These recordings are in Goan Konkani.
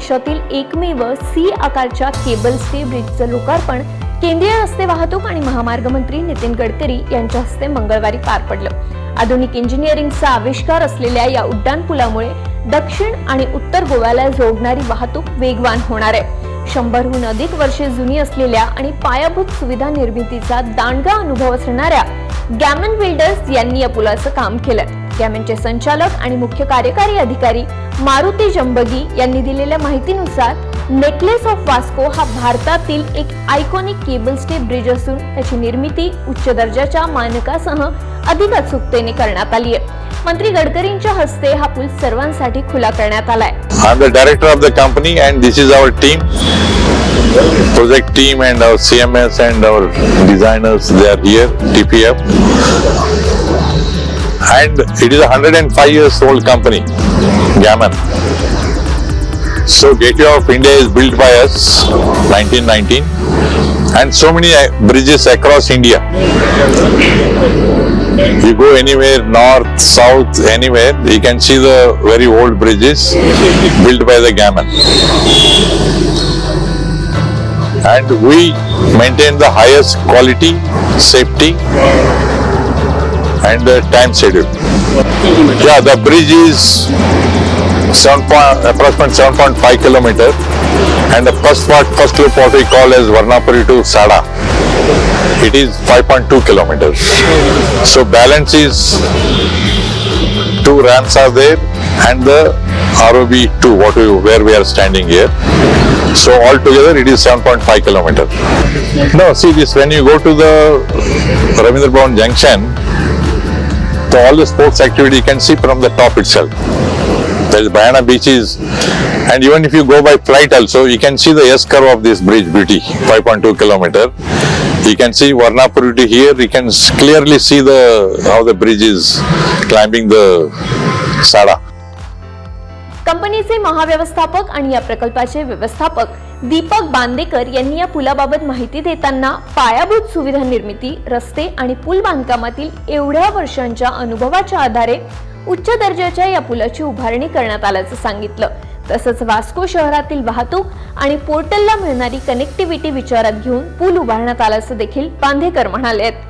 देशातील एकमेव सी आकारच्या केबल स्टे ब्रिजचं लोकार्पण केंद्रीय रस्ते वाहतूक आणि महामार्ग मंत्री नितीन गडकरी यांच्या हस्ते मंगळवारी पार पडलं. आधुनिक इंजिनिअरिंगचा आविष्कार असलेल्या या उड्डाण पुलामुळे दक्षिण आणि उत्तर गोव्याला जोडणारी वाहतूक वेगवान होणार आहे. 100हून अधिक वर्षे जुनी असलेल्या आणि पायाभूत सुविधा निर्मितीचा दांडगा अनुभव असणाऱ्या गॅमन बिल्डर्स यांनी या पुलाचं काम केलं. गॅमनचे संचालक आणि मुख्य कार्यकारी अधिकारी मारुती जंबगी यांनी दिलेल्या माहितीनुसार, नेकलेस ऑफ वास्को हा भारतातील एक आयकॉनिक केबल स्टे ब्रिज असून त्याची निर्मिती उच्च दर्जाच्या मानकासह अधिक अचूकतेने करण्यात आली आहे. मंत्री गडकरींच्या हस्ते हा पूल सर्वांसाठी खुला करण्यात आलाय. I am the director of the company and this is our team, project team and our CMS and our designers, they are here, TPF. And it is a 105 years old company, Gammon. So Gateway of India is built by us, 1919, and so many bridges across India. You go anywhere, north, south, anywhere, you can see the very old bridges built by the Gammon. And we maintain the highest quality, safety, and the time schedule. Yeah, the bridge is approximately 7.5 kilometer, and the first part, first loop, what we call as Varnapuri to Sada, it is 5.2 kilometers. So balance is two ramps are there and the ROB 2, what we where we are standing here. So altogether it is 7.5 kilometer. No, see this, when you go to the Ravindra Bhavan junction, so all the sports activity you can see from the top itself. There is Bayana beaches, and even if you go by flight also, you can see the S curve of this bridge beauty, 5.2 kilometer. You can see Varnapuri to here, you can clearly see the how the bridge is climbing the Sada. कंपनीचे महाव्यवस्थापक आणि या प्रकल्पाचे व्यवस्थापक दीपक बांदेकर यांनी या पुलाबाबत माहिती देताना पायाभूत सुविधा निर्मिती, रस्ते आणि पूल बांधकामातील एवढ्या वर्षांच्या अनुभवाच्या आधारे उच्च दर्जाच्या या पुलाची उभारणी करण्यात आल्याचं सांगितलं. तसंच वास्को शहरातील वाहतूक आणि पोर्टलला मिळणारी कनेक्टिव्हिटी विचारात घेऊन पूल उभारण्यात आल्याचं देखील बांदेकर म्हणाले आहेत.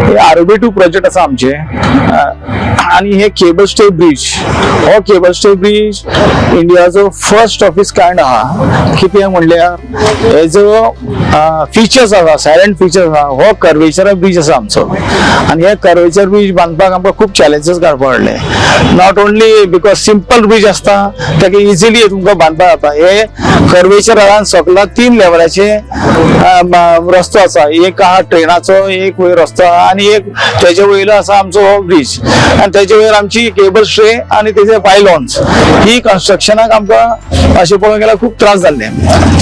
हे आर बी टू प्रोजेक्ट आसा आमचे आणि हे केबल स्टे ब्रिज, हो केबल स्टे ब्रिज इंडियाचो फर्स्ट ऑफ it's kind आहा. कितें म्हणल्यार हेजो फिचर्स आसा, सायलंट फिचर्स आहा. हो कर्वेचर ब्रिज आसा आमचो आणि हे कर्वेचर ब्रिज बांदपाक आमकां खूब चॅलेंजीस काडपा पडले. Not only because simple bridge आसता, ताका इजिली तुमकां बांदपाक जाता. हे कर्वेचर आहा, सकला तीन लेवलाचे रस्तो आसा. एक आहा ट्रेनाचो, एक वयर रस्तो आहा आणि एक तेजे वयलो आसा आमचो हो ब्रिज आणि तेजे वयर आमची केबल स्टे आणि तेजे पायलॉन्स. ही कन्स्ट्रक्शनाक आमकां अशें पळोवंक गेल्यार खूब त्रास जाल्ले,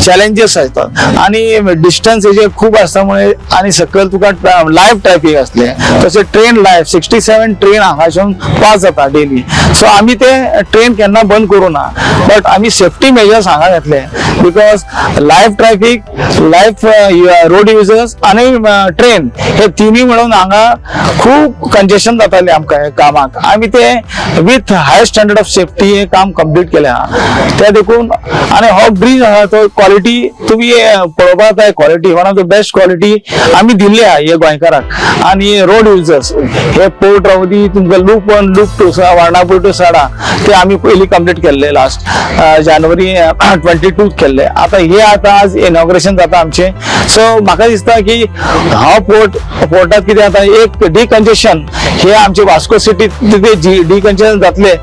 चॅलेंजीस आसतात आणि डिस्टन्स हेजे खूब आसता मुळे आणि सकयल तुका लायव्ह ट्रॅफिक आसले. तशें ट्रेन लायव्ह 67 ट्रेन हांगासून पास जाता डेली. सो आमी ते ट्रेन केन्ना बंद करूं ना, बट आमी सेफ्टी मेजर्स हांगा घेतले because live traffic, live road users आणि ट्रेन हे तिन्ही मिळून हांगा खूब कंजेशन जाताले आमकां हे कामाक. आमी ते with high standard of safety हे काम कंप्लीट केलें आहा. ते देखून आणि हो ब्रिज आहा तो क्वालिटी तुमी पळोवपाक जाय, quality one of the best quality आमी दिल्ली आहा हे गोंयकारांक आणि रोड युजर्स. हे पोर्ट रावूं दी तुमकां, loop one, loop two, Varnapuri to Sada, ते आमी पयलीं कंप्लीट केल्ले, लास्ट जानेवारी 22 केल्ले. आता हे आता आज इनॉग्रेशन जाता आमचे. सो म्हाका दिसता की हा पोर्ट, पोर्टात कितें जाता, एक डिकंजेशन हे आमचे वास्को सिटीत डिकंजेशन जातले.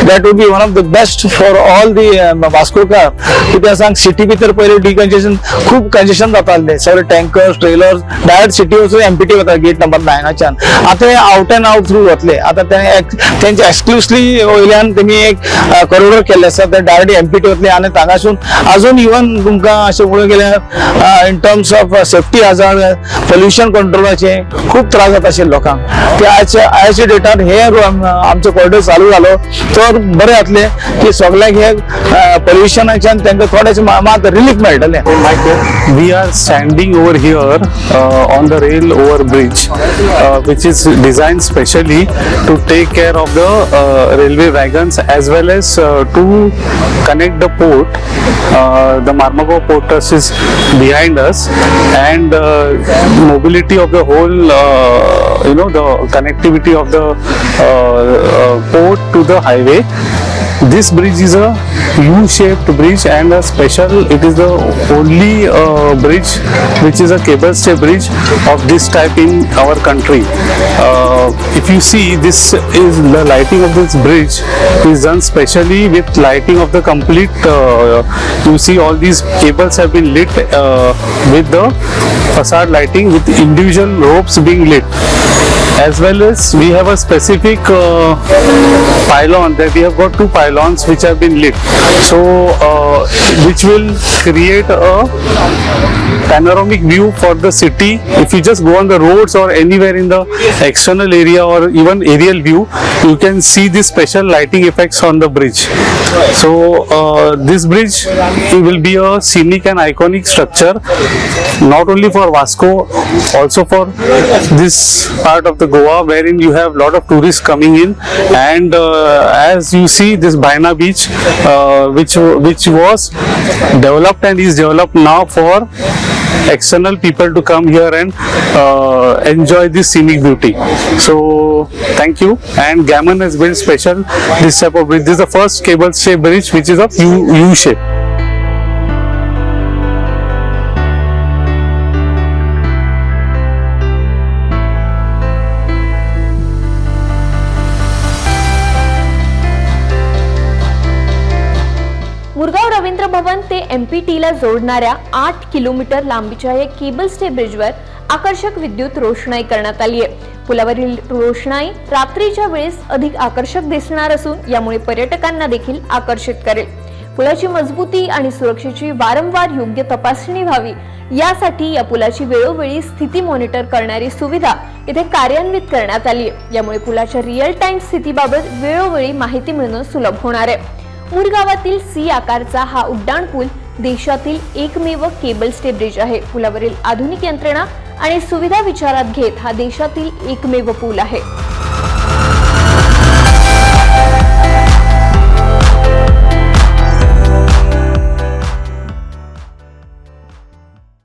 That would be one of the best for all the Vascokar. कित्याक सांग, सिटी भितर पयलीं डिकंजेशन, खूब कंजेशन जाताले. सगळे टँकर्स, ट्रेलर्स डायरेक्ट सिटी वचून एमपीटी वता गेट नंबर 9च्यान. आतां हे आवट अँड आवट थ्रू वतले. आतां ते तेंचे एक्सक्लुसिवली वयल्यान तेमी एक कॉरिडोर केल्ले आसा. ते डायरेक्ट एमपीटी वतले आणि तांगासून अजून इवन तुमकां अशें पळोवंक गेल्यार in terms terms of safety hazard, pollution कंट्रोलाचे खूब त्रास जाता आशिल्ले लोकांक. ते आयच्या डेटार हे आमचो कॉरिडोर चालू जालो तर बरें जातलें की सगळ्यांक हे पोल्युशनाच्यान तांकां थोडेशें मात रिलीफ मेळटलें. We are standing over here on the rail over bridge, which is designed specially to take care of the railway wagons as well as to connect the port. The Marmagao Port Trust is behind us, and mobility of the whole, the connectivity of the port to the highway. This bridge is a U-shaped bridge and a special. It is the only bridge which is a cable stay bridge of this type in our country. If you see, this is the lighting of this bridge is done specially with lighting of the complete. You see, all these cables have been lit with the facade lighting with individual ropes being lit, as well as we have a specific pylon that we have got two pylons which have been lit, so which will create a panoramic view for the city. If you just go on the roads or anywhere in the external area or even aerial view, you can see the special lighting effects on the bridge. So this bridge, it will be a scenic and iconic structure, not only for Vasco, also for this part of the Goa, wherein you have lot of tourists coming in. And as you see, this Baina Beach, which was developed and is developed now for external people to come here and enjoy this scenic beauty. So thank you. And Gammon has built special this type of bridge. This is the first cable stay bridge which is of U shape. Murgaon Ravindra Bhavan ते एमपीटीला जोडणाऱ्या 8 किलोमीटर लांबीच्या या केबल स्टे ब्रिजवर आकर्षक विद्युत रोषणाई करण्यात आली आहे. पुलावरील रोषणाई रात्रीच्या वेळेस अधिक आकर्षक दिसणार असून यामुळे पर्यटकांना देखील आकर्षित करेल. पुलाची मजबूती आणि सुरक्षेची वारंवार योग्य तपासणी व्हावी यासाठी या पुलाची वेळोवेळी स्थिती मॉनिटर करणारी सुविधा इथे कार्यान्वित करण्यात आली आहे. यामुळे पुलाच्या रिअल टाइम स्थितीबाबत वेळोवेळी माहिती मिळणं सुलभ होणार आहे. मुरगावातील सी आकारचा हा उड्डाण पूल देशातील एकमेव केबल स्टे ब्रिज आहे. पुलावरील आधुनिक यंत्रणा आणि सुविधा विचारात घेत हा देशातील एकमेव पूल आहे.